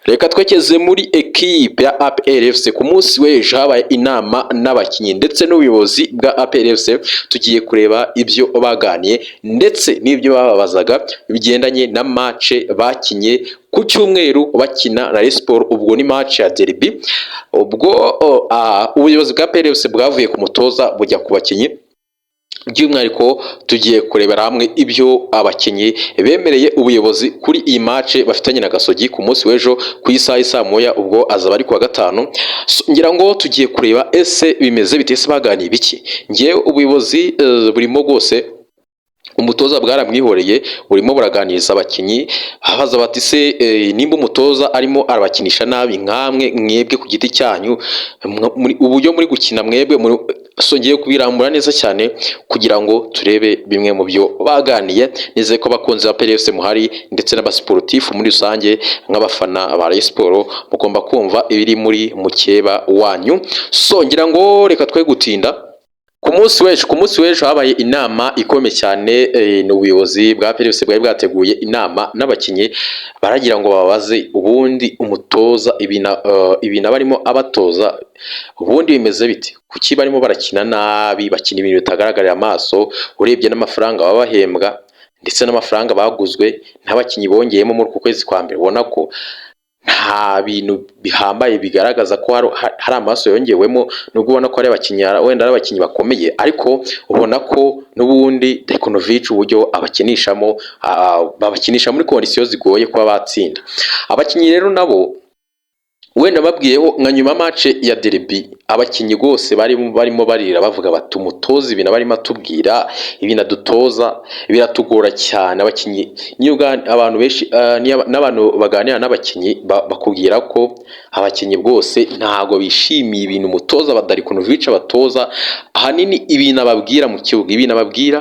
Reka twekeze muri ekipe ya APR FC. Ku munsi w'ejo habaye inama n'abakinnyi ndetse n'ubuyobozi bwa APR FC. Tugiye kureba ibyo baganiye ndetse n'ibyo bababazaga bigendanye na match bakinye ku cyumweru bakina na Rayon Sports. Ubwo ni match ya derby. Ubwo ubuyobozi bwa APR FC bwavuye ku mutoza bujya ku bakinnyi. By'umwihariko tugiye kurebera hamwe ibyo abakinnyi bemereye ubuyobozi kuri iyi match bafitanye na Gasogi ku munsi w'ejo ku isaha y'i saa 1, ubwo azaba ari kuwa gatanu. So, ngira ngo tugiye kureba ese bimeze bite, ese baganiye biki? Ngewe ubuyobozi burimo rwose, umutoza bwaramwihoreye, burimo buraganiriza abakinnyi, babaza bati: "Se nimba umutoza arimo arabakinisha nabi, nkamwe mwebwe ku giti cyanyu, uburyo muri gukina mwebwe muri?" So ngiye kubirambura neza cyane kugira ngo turebe bimwe mu byo baganiye. Nizeye ko abakunzi ba APR FC muhari ndetse n'abasiporutifu muri rusange, nk'abafana ba Rayon Sports, mugomba kumva ibiri muri mukeba wanyu. So ngira ngo reka twe gutinda. Ku munsi w'ejo habaye inama ikomeye cyane. Ni ubuyobozi bwa APR FC bwari bwateguye inama n'abakinnyi, baragira ngo bababaze ubundi umutoza ibintu barimo abatoza ubundi bimeze bite, kuki barimo barakina nabi, bakina ibintu bitagaragarira amaso, urebye n'amafaranga baba bahembwa ndetse n'amafaranga baguzwe n'abakinnyi bongeyemo muri uku kwezi kwa mbere, ubona ko nta bintu bihambaye bigaragaza ko hari amaraso yongewemo, nubwo ubona ko ari abakinnyi, wenda ari abakinnyi bakomeye, ariko ubona ko n'ubundi Darko Novic uburyo abakinishamo, babakinisha muri conditions zigoye kuba batsinda. Abakinnyi rero nabo wenda babwiyeho nka nyuma match ya derby, abakinnyi rwose barimo barira, bavuga bati: "Umutoza ibintu barimo atubwira, ibintu adutoza biratugora cyane." Abakinnyi niyo abantu benshi n'abantu baganira n'abakinnyi bakubwira ko abakinnyi bwose ntabwo bishimiye ibintu umutoza ba Darko Novic abatoza. Ahanini ibintu ababwira mu kibuga, ibintu ababwira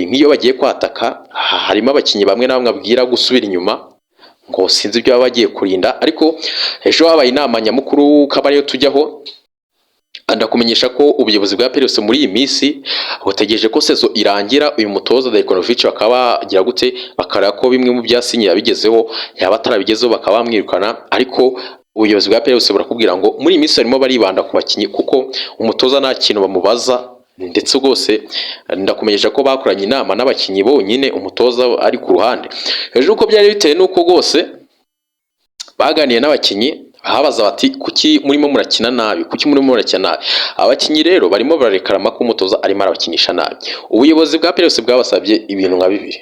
nk'iyo bagiye kwataka, harimo abakinnyi bamwe na bamwe abwira gusubira inyuma, ngo sinzi ibyo baba bagiye kurinda. Ariko ejo habaye inama nyamukuru, kaba ariyo tujyaho. Ndakumenyesha ko ubuyobozi bwa APR FC muri iyi minsi butegereje ko saison irangira, uyu mutoza Darko Novic bakaba bagira gute, bakareba ko bimwe mu byasinye yabigezeho, yaba atarabigezeho bakaba bamwirukana. Ariko ubuyobozi bwa APR FC burakubwira ngo muri iyi minsi barimo baribanda ku bakinnyi, kuko umutoza nta kintu bamubaza. Ndetse rwose ndakumenyesha ko bakoranye inama n'abakinnyi bonyine, umutoza ari ku ruhande. Hejuru uko byari bitewe n'uko rwose baganiye n'abakinnyi, babaza bati: "Kuki murimo murakina nabi? Kuki murimo murakina nabi?" Abakinnyi rero barimo bararekarama ko umutoza arimo arabakinisha nabi. Ubuyobozi bwa APR FC bwabasabye ibintu nka bibiri.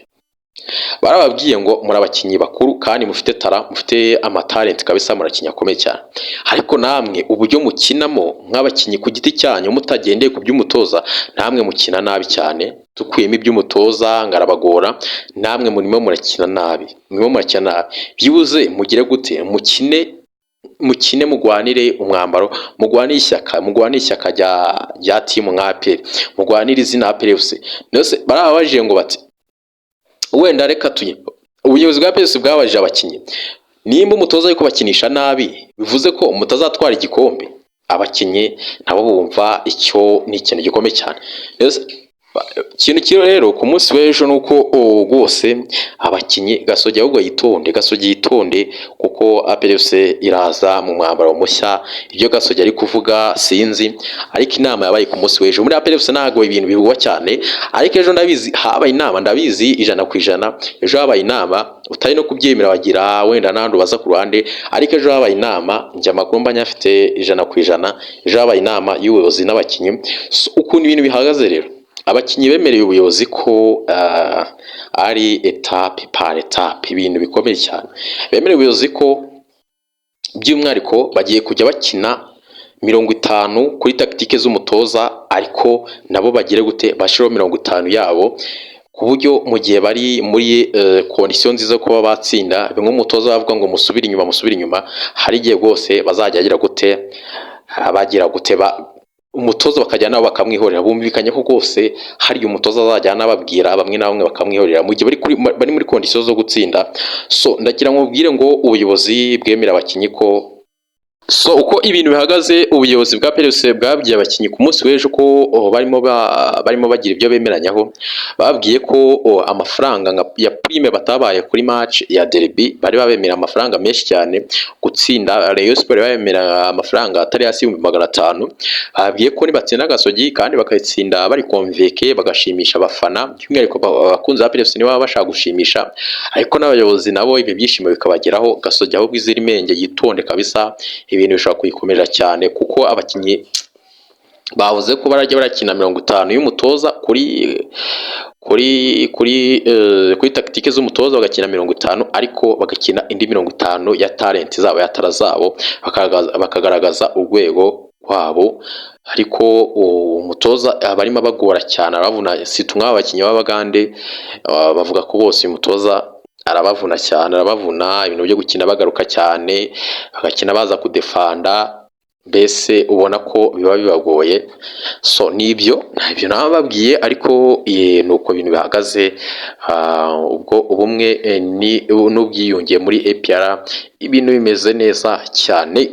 Barababwiye ngo: "Muri abakinnyi bakuru kandi mufite talent, mufite amatalenti kabisa, murakinnyi akomeye cyane, ariko namwe uburyo mukinamo nk'abakinnyi ku giti cyanyu, mutagendeye ku by'umutoza, namwe mukina nabi cyane. Dukuyemo iby'umutoza ngo arabagora, namwe murimo murakina nabi, murimo murakina nabi. Byibuze mugire gute, mukine, mukine, mugwanire umwambaro, mugwanire ishyaka, mugwanire ishyaka rya team nka APR, mugwanire izina APR FC." Mbese barababajije ngo bati wenda reka tuye, ubuyobozi bwa APR bwabajije abakinnyi: "Nimba umutoza ari kubakinisha nabi, bivuze ko mutazatwara igikombe?" Abakinnyi nabo bumva icyo ni ikintu gikomeye cyane. Ikintu kiri rero ku munsi w'ejo ni uko rwose abakinnyi, Gasogi ahubwo yitonde, Gasogi yitonde, kuko APR FC iraza mu mwambaro mushya. Ibyo Gasogi ari kuvuga sinzi, ariko inama yabaye ku munsi w'ejo muri APR FC, ntabwo ibintu bivugwa cyane, ariko ejo ndabizi habaye inama, ndabizi 100%. Ejo habaye inama, utari no kubyemera wagira wenda n'ahandi ubaza ku ruhande, ariko ejo habaye inama. Njye amakuru mba nyafite 100%. Ejo habaye inama y'ubuyobozi n'abakinnyi. Ukuntu ibintu bihagaze rero, abakinnyi bemereye ubuyobozi ko ari étape par étape, ibintu bikomeye cyane. Bemereye ubuyobozi ko by'umwihariko bagiye kujya bakina 50 kuri tactique z'umutoza, ariko nabo bagire gute, bashireho 50 yabo, ku buryo mu gihe bari muri condition nziza yo kuba batsinda, bimwe umutoza bavuga ngo musubire inyuma, musubire inyuma, hari igihe rwose bazajya bagira gute, bagira gute, umutoza bakajya nabo bakamwihorera. Bumvikanye ko rwose hari igihe umutoza azajya anababwira bamwe na bamwe bakamwihorera mu gihe bari muri condition zo gutsinda. So ndagira ngo mubwire ngo ubuyobozi bwemera abakinnyi ko So uko ibintu bihagaze, ubuyobozi bwa APR FC bwabwiye abakinnyi ku munsi w'ejo ko barimo bagira ibyo bemeranyaho. Babwiye ko amafaranga ya prime batabaye kuri match ya derby, bari babemera amafaranga menshi cyane. Gutsinda Rayon Sport babemera amafaranga atari hasi y'500,000. Babwiye ko nibatsinda Gasogi kandi bakayitsinda bari convaincre, bagashimisha abafana, by'umwihariko abakunzi ba APR FC nibo baba bashaka gushimisha, ariko n'abayobozi nabo ibyo byishimo bikabageraho. Gasogi ahubwo izira imenge, yitonde kabisa, ibintu bishobora kuyikomera cyane, kuko abakinnyi bavuze ko barajya barakina 50 y'umutoza kuri tactique z'umutoza, bagakina 50, ariko bagakina indi 50 ya talent zabo, ya talent zabo, bakagaragaza urwego rwabo. Ariko umutoza aba arimo abagora cyane, arabavuna. Si tumwe abakinnyi b'Abagande bavuga ko bose uyu mutoza arabavuna cyane, arabavuna ibintu byo gukina bagaruka cyane, bagakina baza kudefanda, mbese ubona ko biba bibagoye. So nibyo, ntabyo naba babwiye, ariko ni uko ibintu bihagaze. Ubwo ubumwe ni n'ubwiyunge muri APR, ibintu bimeze neza cyane.